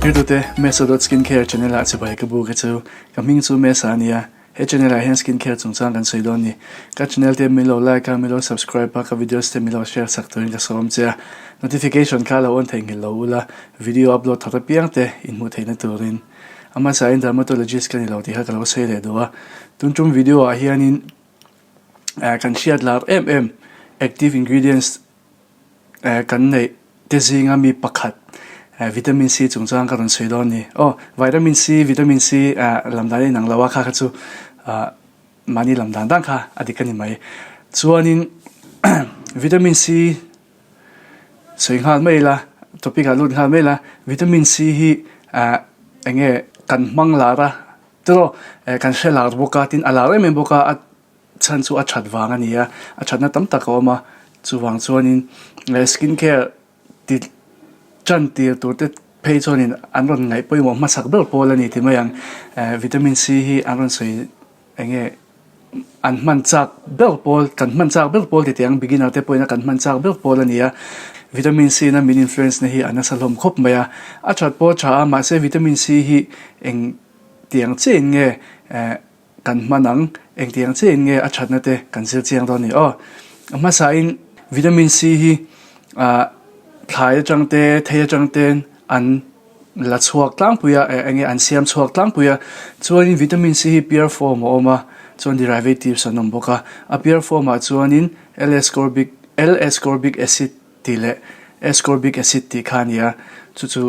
Thlirtute, Mesa dot Skincare channel ah chibai ka bu ka chu. Ka hming chu Mesa a nia. He channel ah hian skincare chungchang kan sawi dawn ni. Ka channel te min lo like a, min lo subscribe a, ka videos te min lo share sak turin ka sawm che a. Notification kha lo on theihnghilh lo ula, video upload thar apiang te inhmuh theihna turin. A hmasain dermatologist ka ni lo tih kha ka lo sawi leh duh a. Tun tum video ah hianin kan hriat lar em em active ingredients kan neih te zinga mi pakhat vitamin C chungchang ka rawn sawi dawn a ni. Aw vitamin C vitamin C lam dan a inang lo a kha kha chu mahni lam dan dan kha a dik a ni mai. Chuanin vitamin C sawi nghal mai ila topic ah lut nghal mai ila vitamin C hi eng nge kan hmang lar a tiraw kan hre lar bawk a tin a lar em em bawk a a chhan chu a that vang a ni a a thatna tam tak a awm a chuvang chuanin skin care ti tan tir tur te phei chuanin an rawn ngaih pawimawh hmasak ber pawl a ni ti mai ang vitamin C hi an rawn sawi eng nge an hman chak ber pawl kan hman chak ber pawl titi ang beginner te pawhin a kan hman chak ber pawl a ni a vitamin C na min influence na hi a nasa hlawm khawp mai a a that pawh a tha a mahse vitamin C hi eng tiang chiah in nge eh kan hman ang engtiang chiah in nge a thatna te kan zir chiang dawn a ni aw a hmasa in vitamin C hi ah thlai atang te thei atang ten an la chhuak tlangpui a eh enge an siam chhuak tlangpui a chuanin vitamin C hi pure form a awm a chuan derivatives an awm bawk a a pure form ah chuanin L ascorbic L ascorbic acid tih leh ascorbic acid tih kha a ni a chu chu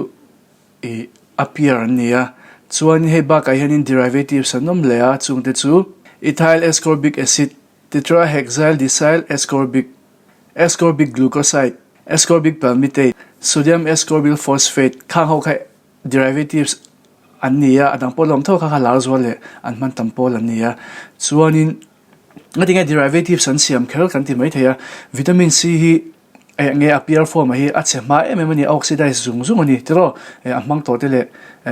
ih a pure an ni a chuan hei bakah hianin derivatives an awm leh a chungte chu ethyl ascorbic acid tetrahexyl decyl ascorbic Ascorbic glucoside, ascorbic palmitate, sodium ascorbyl phosphate khang ho kha derivatives an ni a, a dang pawh lawm tho kha kha lar zual leh an hman tam pawl an ni a. Chuanin ngatinge derivatives an siam kher kan ti maithei a, vitamin C hi eh nge a pure form ah hi a chhe hma em em a ni, a oxidize zung zung a ni tiraw eh a hmang tawh te leh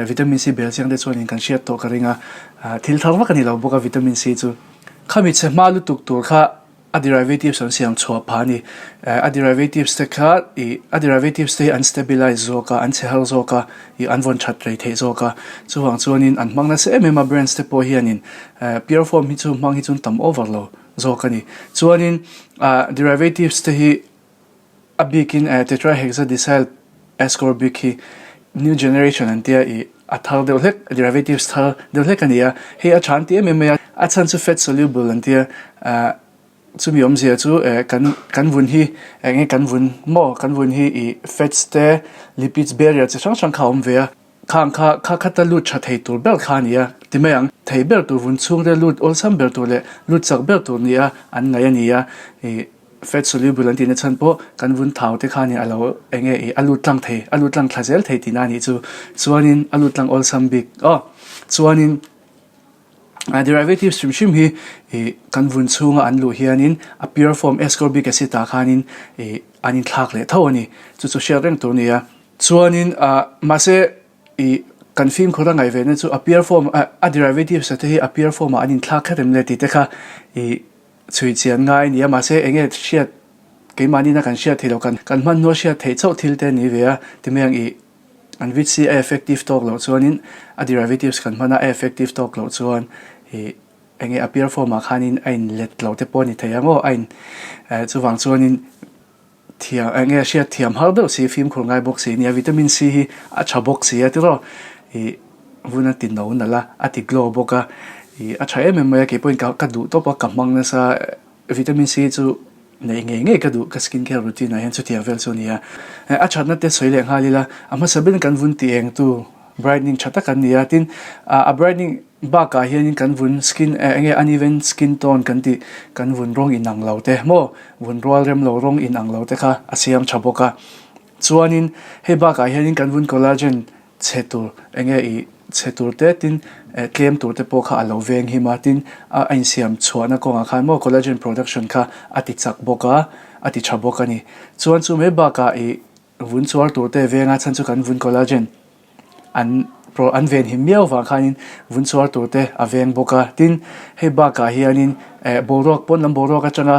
vitamin C bel chiang te chuanin kan hriat tawh ka ring a, thil thar vak a ni lo bawk a vitamin C chu. Khami chhe hma lutuk tur kha A derivatives an siam chhuah phah a ni. A derivatives te kha ih a derivatives te hi an stabilize zawk a, an chhe har zawk a, ih an vawn that rei theih zawk a. Chuvang chuanin an hmang nasa em em a brands te pawh hianin pure form hi chu hmang hi chu tam over lo zawk a ni. Chuanin ah derivatives te hi A bikin tetrahexadecyl ascorbic hi new generation an tia ih a thar deuh hlek, derivatives thar deuh hlek a ni a, hei a tha an ti em em mai a, a chhan chu fat soluble an tia chumi awmzia chu kan kan vun hi eng nge kan vun maw kan vun hi ih fats te lipids barrier chi hrang hrang kha a awm ve a, khang kha kha khata lut tha thei tur ber kha a ni a ti mai ang, thei ber tur vun chhung te lut awlsam ber tur leh lut chak ber tur ni a an ngaih a ni a ih. Fat soluble an tihna chhan pawh kan vun thau te khan a lo eng nge ih a lut tlang thei a lut tlang thla zel thei tihna a nih chu. Chuanin a lut tlang awlsam bik aw. Chuanin derivatives hrim hrim hi ih kan vun chhunga an luh hianin a pure form ascorbic acid ah khanin ih an inthlak leh tho a ni. Chu chu hriat reng tur a ni a. Chuanin ah mahse ih kan fimkhur a ngaih ve na chu a pure form a derivatives te hi a pure form ah an inthlak kher em le tih te kha ih Chhui chian ngai a ni a, mahse eng nge hriat keimahni na kan hriat theih loh kan kan hmanhnuah hriat theih chauh thil te a ni ve a, ti mai ang ih an vit si a effective tawk loh chuanin a derivatives kan hman a, a effective tawk loh chuan ih eng nge a pure form ah khanin a in let lo te pawh a ni thei ang aw a in chuvang chuanin Thiam eng nge hriat thiam har deuh si fimkhur ngai bawk si nia vitamin C hi a tha bawk si a tiraw ih vun a ti no nalh a a ti glow bawk a ih a tha em em mai a keipawhin ka ka duh tawp a ka hmang nasa vitamin C chu neih ngei ngei ka duh ka skin care routine ah hian chutiang vel chu a ni a a thatna te sawi leh nghal ila a hmasa ber in kan vun tih eng tu brightening tha tak an ni a tin a brightening Bakah hianin kan vun skin eh enge uneven skin tone kan tih kan vun rawng inang lo te maw vun rual rem lo rawng inang lo te kha a siam tha bawk a. Chuanin hei bakah hianin kan vun collagen chhe tur enge ih chhe tur te tin eh tlem tur te pawh kha a lo veng him a tin a a insiam chhuahna kawngah khan maw collagen production kha a ti chak bawk a a ti tha bawk a ni. Chuan chu mai bakah ih vun chuar tur te venga chhan chu kan vun collagen an pro an ven him miau vang khanin vun chhuar tur te a veng bawk a tin hei bakah hianin eh boruak pawn lam boruak atanga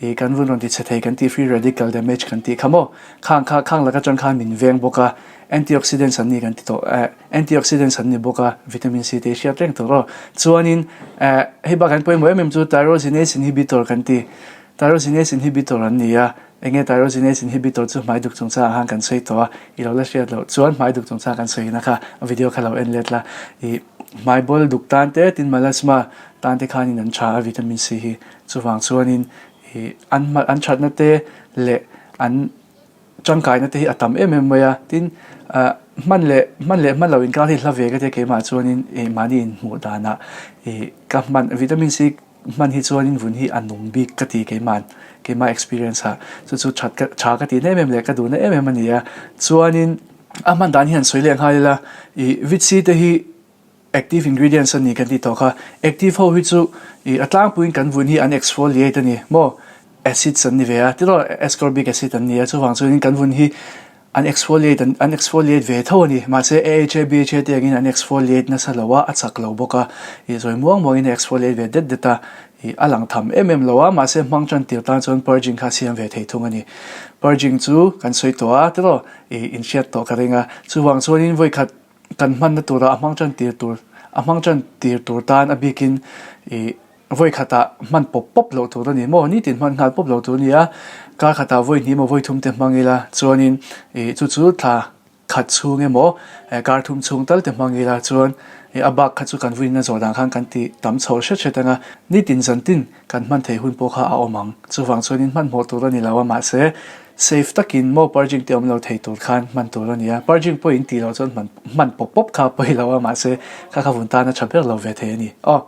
Ih kan vun rawn ti chhe thei kan tih free radical damage kan tih kha maw? Khang kha khang lak atang khan min veng bawk a, antioxidants an ni kan ti tawh eh antioxidants an ni bawk a, vitamin C te hi hriat reng tur aw. Chuanin eh hei bak an pawimawh em em chu tyrosinase inhibitor kan ti. Tyrosinase inhibitor an ni a, enge tyrosinase inhibitor chu hmai duk chungchangah khan kan sawi tawh a, i lo la hriat loh chuan hmai duk chungchang kan sawina kha video kha lo en let la. Ih hmai bawl duk tan te tin melasma tan te khanin an tha a vitamin C hi. Chuvang chuanin ih an hma an thatna te leh an tangkaina te hi a tam em em mai a, tin ah hman leh hman leh hman loh inkar hi hla ve ka tia keimah chuanin ih mahni inhmuh danah ih ka hman vitamin C hman hi chuanin vun hi a nung bik ka ti keimah keimah experience ah chu chu that ka tha ka tihna em em leh ka duhna em em a ni a, chuanin a hman dan hi han sawi leh nghal ila ih vit C te hi Active ingredients a ni kan tih tawh kha. Active ho hi chu ih a tlangpuiin kan vun hi an exfoliate a ni maw? Acids an ni ve a, tiraw ascorbic acid an ni a, chuvang chuanin kan vun hi an exfoliate an an exfoliate ve tho a ni. Mahse AHA, BHA te angin an exfoliate nasa lo a, a chak lo bawk a, ih zawi muang muangin a exfoliate ve det det a, ih a lang tham em em lo a, mahse hmang tan tir tan chuan purging kha a siam ve thei thung a ni. Purging chu kan sawi tawh a, tiraw ih inhriat tawh ka ring a, chuvang chuanin vawikhat Kan hmanna tura a hmang tan tir tur a hmang tan tir tur tan a bikin ih vawi khatah hman pawp pawp loh tur a ni maw? Nitin hman nghal pawp loh tur a ni a, kar khatah vawi hnih emaw vawi thum te hmang ila chuanin ih chu chu thla khat chhung emaw kar thum chhung tal te hmang ila chuan ih a bak kha chu kan vuina zawh dan khan kan ti tam chho hret hret ang a, nitin zan tin Kan hman theih hun pawh kha a awm ang. Chuvang chuanin hmanhmawh tur a ni lo a, mahse safe takin maw purging te awm lo thei tur khan hman tur a ni a. Purging pawh in tih loh chuan hman hman pawp pawp kha a pawi lo a, mahse kha kha vun tan a tha ber lo ve thei a ni. Aw.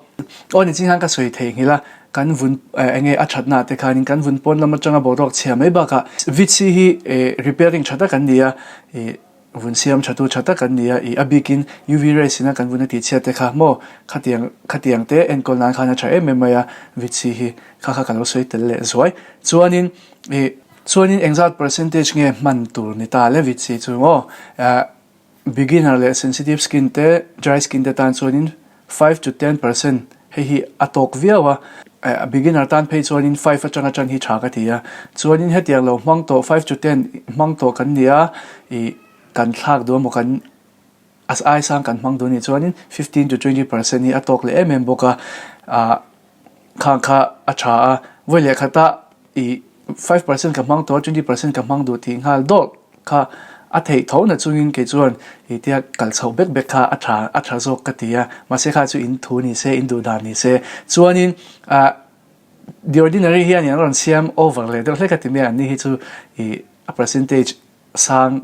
Aw ni ching khan ka sawi thei nghilh a, kan vun eh enge a thatna ah te khanin kan vun pawn lam atanga boruak chhia mai bakah VC hi eh repairing tha tak an ni a, ih Vun siam tha tu tha tak an ni a, ih a bikin UV rays ina kan vun a tih chhiat te kha maw khatiang khatiang te enkawl nan khan a tha em em mai a, vitsi hi kha kha ka lo sawi tel leh zuai. Chuanin ih chuanin engzat percentage nge hman tur ni ta le vitsi chu maw eh beginner leh sensitive skin te dry skin te tan chuanin 5 to 10% hei hi a tawk viau a, eh beginner tan phei chuanin 5 atanga tan hi tha ka ti a, chuanin hetiang lo hmang tawh 5 to 10 hmang tawh kan ni a, ih kan thlak duh emaw kan a ai sang kan hmang duh anih chuanin 15 to 20% hi a tawk leh em em bawk a, ah khang kha a tha a, vawi leh khata ih 5% ka hmang tawh a 20% ka hmang duh tih nghal dawt kha a theih tho na chungin kei chuan ih tia kal chhoh bek bek kha a tha a tha zawk ka ti a, mahse kha chu in thu ni se in duh dan ni se chuanin ah The Ordinary hian an rawn siam over leh deuh hlek a ti mai a, an ni hi chu ih a percentage sang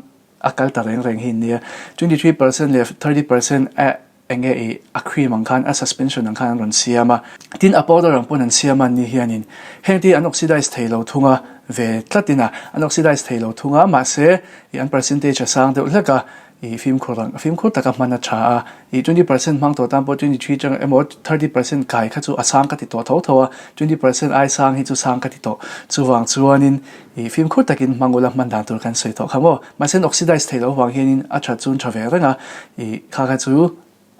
a kal ta reng reng hi an nia, 23% leh 30% a Eng nge i a cream ang khan a suspension ang khan an rawn siam a, tin a powder ang pawn an siam a ni hianin heng te hi an oxidize thei lo thung a, ve tlatin a an oxidize thei lo thung a, mahse i an percentage a sang deuh hlek a, i fimkhur ang fimkhur taka hman a tha a, i 20% hmang tawh tan pawh 23 chang emaw 30% kai kha chu a sang ka ti tawh tho tho a, 20% ai sang hi chu sang ka ti tawh, chuvang chuanin i fimkhur takin hmang ula hman dan tur kan sawi tawh kha maw. Mahse an oxidize theih loh avang hianin a that chu an tha ve reng a, ih kha kha chu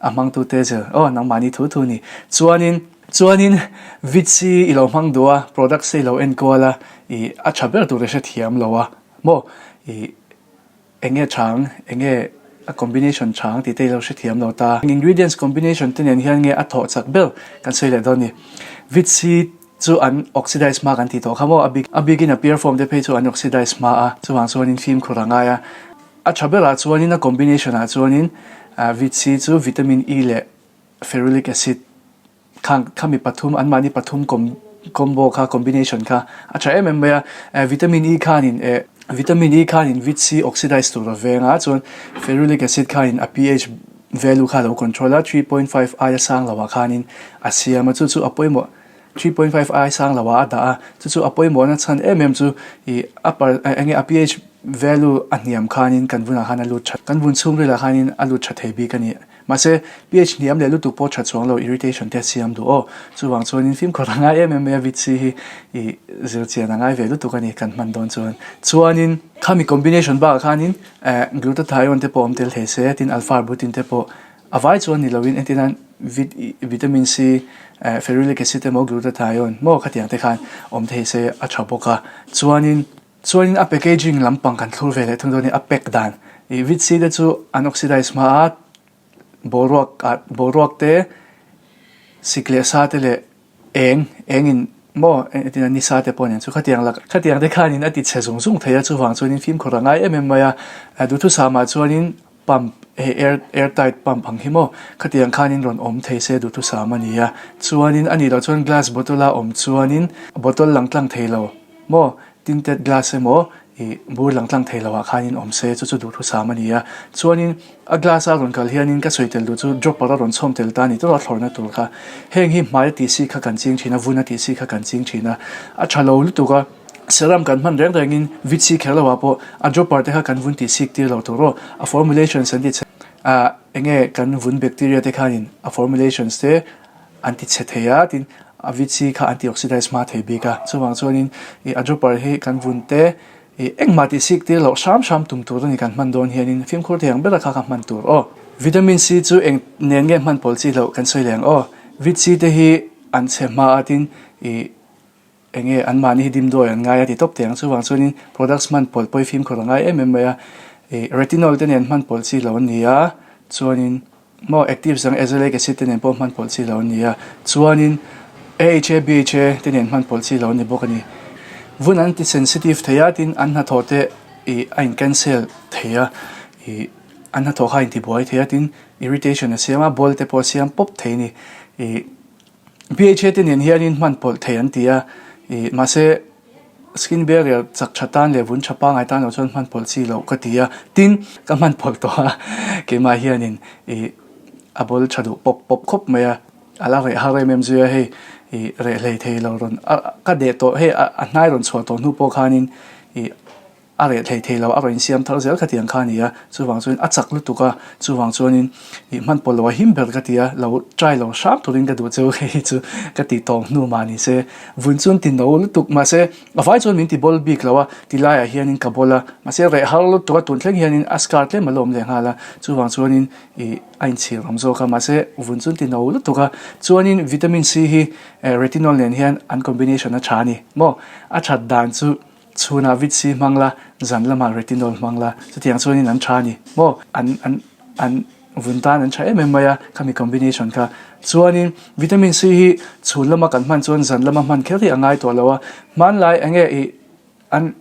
a hmangtute zir aw nangmahni thu thu ni. Chuanin chuanin vit hi i lo hmang duh a, products te i lo enkual a, ih a tha ber tur i hrethiam lo a maw, ih eng nge tha ang, eng nge a combination tha ang tih te i lo hrethiam lo ta. Ingredients combination te nen hian nge a thawh chak ber kan sawi leh dawn ni. Vit hi Chu an oxidize hma kan tih tawh kha maw? A bik a bikin a pure form te phei chu an oxidize hma a, chuvang chuanin fimkhur a ngai a. A tha berah chuanin a combination ah chuanin vit C chu vitamin E leh ferulic acid khang khami pathum anmahni pathum com combo kha combination kha a tha em em mai a. Vitamin E khanin eh vitamin E khanin vit C oxidize tur a veng a, chuan ferulic acid khanin a pH value kha a lo control a, 3.5 aia sang loah khanin a siam a, chu chu a pawimawh. 3.5 ai sang lo ah a dah a, chu chu a pawimawhna chhan em em chu ih a per eng nge a pH value a hniam khanin kan vunah khan a lut tha kan vun chhungril ah khanin a lut tha thei bik a ni. Mahse pH hniam leh lutuk pawh tha chuang lo irritation te a siam duh aw. Chuvang chuanin fimkhur a ngai em em mai a vit si hi ih zir chian a ngai ve lutuk a ni kan hman dawn chuan. Chuanin khami combination bakah khanin eh glutathione te pawh awm tel thei se tin alpha arbutin te pawh a vai chuan ni loin entirnan. Vit vitamin C ferulic acid emaw glutathione maw khatiang te khan awm thei se a tha bawk a. Chuanin chuanin a packaging lampang kan thlur ve leh thung dawn a ni a pack dan ih vit C te chu an oxidize hma a boruak ah boruak te sik leh sa te leh eng engin maw engtin a nisa te pawh nen chu khatiang lak khatiang te khanin a ti chhe zung zung thei a chuvang chuanin fimkhur a ngai em em mai a duhthusam ah chuanin pump hei air air tight pump ang hi maw khatiang khanin rawn awm thei se duhthusam a ni a chuanin a nih loh chuan glass bottle a awm chuanin bottle lang tlang thei lo maw tinted glass emaw ih bur lang tlang thei lo ah khanin awm se chu chu duhthusam a ni a chuanin a glass a rawn kal hianin ka sawi tel duh chu dropper a rawn chhawm tel ta a ni tawrh a thlawrna tur kha heng hi hmai a tih si kha kan ching thin a vun a tih si kha kan ching thin a a tha lo lutuk a. Serum kan hman reng rengin vit si kher loah pawh a dropper te kha kan vun tih sik tir lo tur aw. A formulations an ti chhe ah enge kan vun bacteria te khanin a formulations te an ti chhe thei a tin a vit si kha an ti oxidize hma thei bik a. Chuvang chuanin ih a dropper hi kan vun te ih engmah tih sik tir loh hram hram tum tur a ni kan hman dawn hianin fimkhur thei ang bera kha kha hman tur aw. Vitamin C chu eng nen nge hman pawl chi loh kan sawi leh ang aw. Vit C te hi an chhe hma a tin ih Enge anmahni hi dimdawi an ngai a ti tawp teh ang. Chuvang chuanin products hman pawlh pawh hi fimkhur a ngai em em mai a. Ih retinol te nen hman pawlh chi lo an ni a, chuanin maw actives dang azelaic acid te nen pawh hman pawlh chi lo an ni a, chuanin AHA, BHA te nen hman pawlh chi lo an ni bawk a ni. Vun an ti sensitive thei a, tin an hnathawh te ih a in cancel thei a, ih an hnathawh kha a intibuai thei a, tin irritation a siam a, bawl te pawh a siam pawp thei a ni. Ih. BHA te nen hianin hman pawlh thei an ti a, ih mahse skin barrier chak tha tan leh vun tha pangngai tan loh chuan hman pawlh chi loh ka ti a, tin ka hman pawlh tawh a keimah hianin ih a bawl tha duh pawp pawp khawp mai a, a la reh har em em zui a hei ih reh hlei thei lo rawn a ka deh tawh hei a hnai rawn chhuah tawh hnu pawh khanin ih. A reh thei thei lo, a rawn insiam thar zel khatiang kha a ni a, chuvang chuan a chak lutuk a, chuvang chuanin ih hman pawh lo a him ber ka ti a, lo try lo hram turin ka duh cheu hei hi chu ka ti tawng hnu mah ni se, vun chuan ti no lutuk mahse a vai chuan min ti bawl bik lo a, ti laiah hianin ka bawl a, mahse reh har lutuk a tun thleng hianin a scar tlem a lawm leh nghal a, chuvang chuanin ih a inchhir awm zawk a, mahse vun chuan ti no lutuk a, chuanin vitamin C hi retinol nen hian an combination a tha a ni maw, a that dan chu. Chhunah vit si hmang la, zan lamah retinol hmang la, chutiang chuanin an tha a ni maw? An an an vun tan an tha em em mai a, khami combination kha. Chuanin vitamin C hi chhun lama kan hman chuan zan lama hman kher hi a ngai tawh lo a, hmanlai eng nge ih an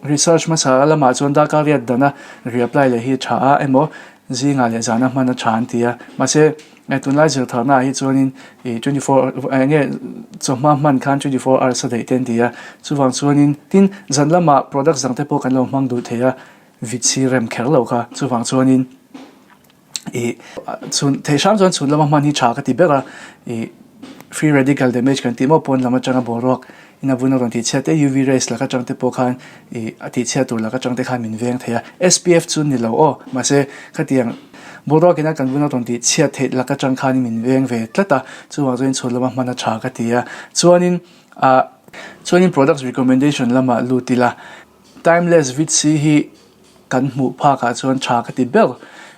research hmasa lamah chuan darkar riat dana reapply leh hi tha a emaw zingah leh zana hman a tha an ti a, mahse Hei tunlai zir tharna ah hi chuanin ih 24 eng nge chawhma hman khan 24 hours a daih te an ti a, chuvang chuanin tin zan lamah products dang te pawh kan lo hmang duh thei a, vit si rem kher lo kha, chuvang chuanin ih chhun theih hram chuan chhun lama hman hi tha ka ti ber a, ih free radical damage kan tih maw pawn lam atanga boruak in a vun a rawn tih chhiat te UV rays laka atang te pawh khan ih a tih chhiat tur laka atang te khan min veng thei a, SPF chu ni lo aw mahse khatiang boruak ina kan vun a rawn tih chhiat theih laka atang khan min veng ve tlat a, chuvang chuan chhun lama hman a tha ka ti a, chuanin ah chuanin products recommendation lamah lut ila timeless vit C hi kan hmuh phakah chuan tha ka ti ber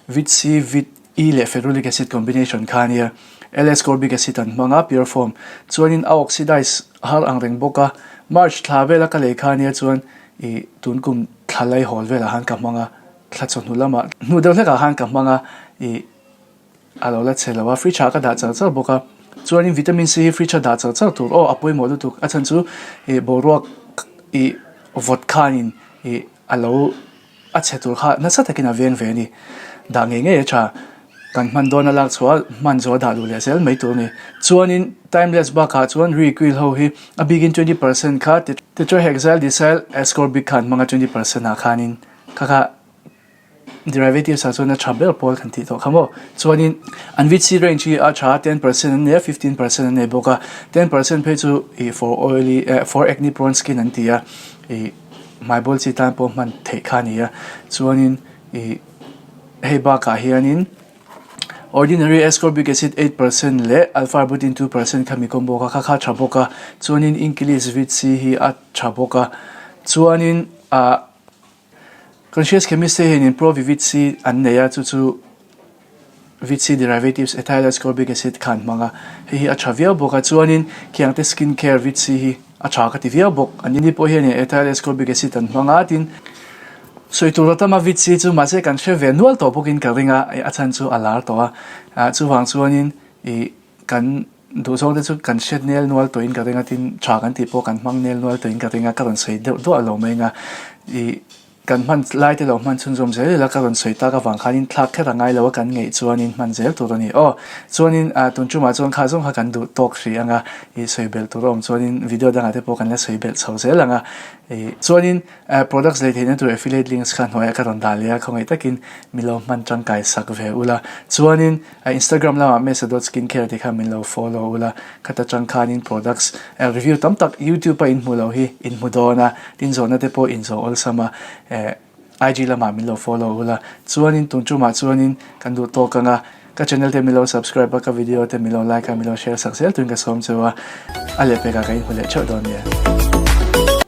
vit C vit E leh ferulic acid combination kha ania. L-ascorbic acid an hmang a, pure form. Chuanin a oxidize har ang reng bawk a. March thla vela ka lei kha ania chuan ih tun kum thla lai hawl velah khan ka hmang a, thla chawhnu lamah hnu deuh hlekah khan ka hmang a, ih a lo la chhe lo a, fridge ah ka dah char char bawk a. Chuanin vitamin C hi fridge a dah char char tur aw a pawimawh lutuk. A chhan chu ih boruak ih vawt khanin ih a lo. A chhe tur kha nasa takin a veng ve a ni. Dah ngei ngei a tha. Kan hman dawn a lak chhuah a, hman zawh a dah luh leh zel mai tur a ni. Chuanin timeless bakah chuan requill ho hi a bikin 20% kha tetrahexyldecyl ascorbic khan hmanga 20% ah khanin kha kha derivatives ah chuan a tha ber pawl kan tih tawh kha maw. Chuanin an vit C range hi a tha a, 10% an nei a, 15% an nei bawk a. 10% phei chu ih for oily eh for acne prone skin an ti a ih. Hmaibawl chi tan pawh hman theih kha a ni a, chuanin ih hei bakah hianin ordinary ascorbic acid 8% leh alpha arbutin 2% kha mi kawm bawk a, kha kha a tha bawk a, chuanin English vit C hi a tha bawk a, chuanin ah conscious chemist te hianin pro vivit C an nei a, chu chu. Vit C derivatives ethyl ascorbic acid kha an hmang a, hei hi a tha viau bawk a, chuanin khiangte skin care vit C hi a tha ka ti viau bawk. An ni pawh hian ethyl ascorbic acid an hmang a, tin sawi tur a tam a vit C chu mahse kan hre ve nual tawh bawkin ka ring a, a chhan chu a lar tawh a, chuvang chuanin ih kan duhzawng te chu kan hriat nel nual tawhin ka ring a, tin tha kan tih pawh kan hmang nel nual tawhin ka ring a, ka rawn sawi deuh duah lo mai ang a, ih. Kan hman lai te lo hman chhunzawm zel ila ka rawn sawi tak avang khanin thlak kher a ngai lo a kan ngeih chuanin hman zel tur a ni aw. Chuanin ah tun tumah chuan kha zawng kha kan duh tawk hrih ang a, ih sawi belh tur a awm chuanin video dangah te pawh kan la sawi belh chho zel ang a. Ih chuanin ah products lei theihna tur affiliate links kha hnuaiah ka rawn dah leh a khawngaih takin mi lo hman tangkai sak ve ula. Chuanin ah Instagram lamah Mesa dot skincare tih kha min lo follow ula, khata tang khanin products review tam tak YouTube a in hmu lo hi in hmu dawn a. Tin zawhna te pawh inzawh awlsam a, eh, IG lamah min lo follow ula, chuanin tun tumah chuanin kan duh tawk ang a, ka channel te min lo subscribe a, ka video te min lo like a, min lo share sak zel tuin ka sawm cheu a, a lehpekah ka inhmu leh theuh dawn nia.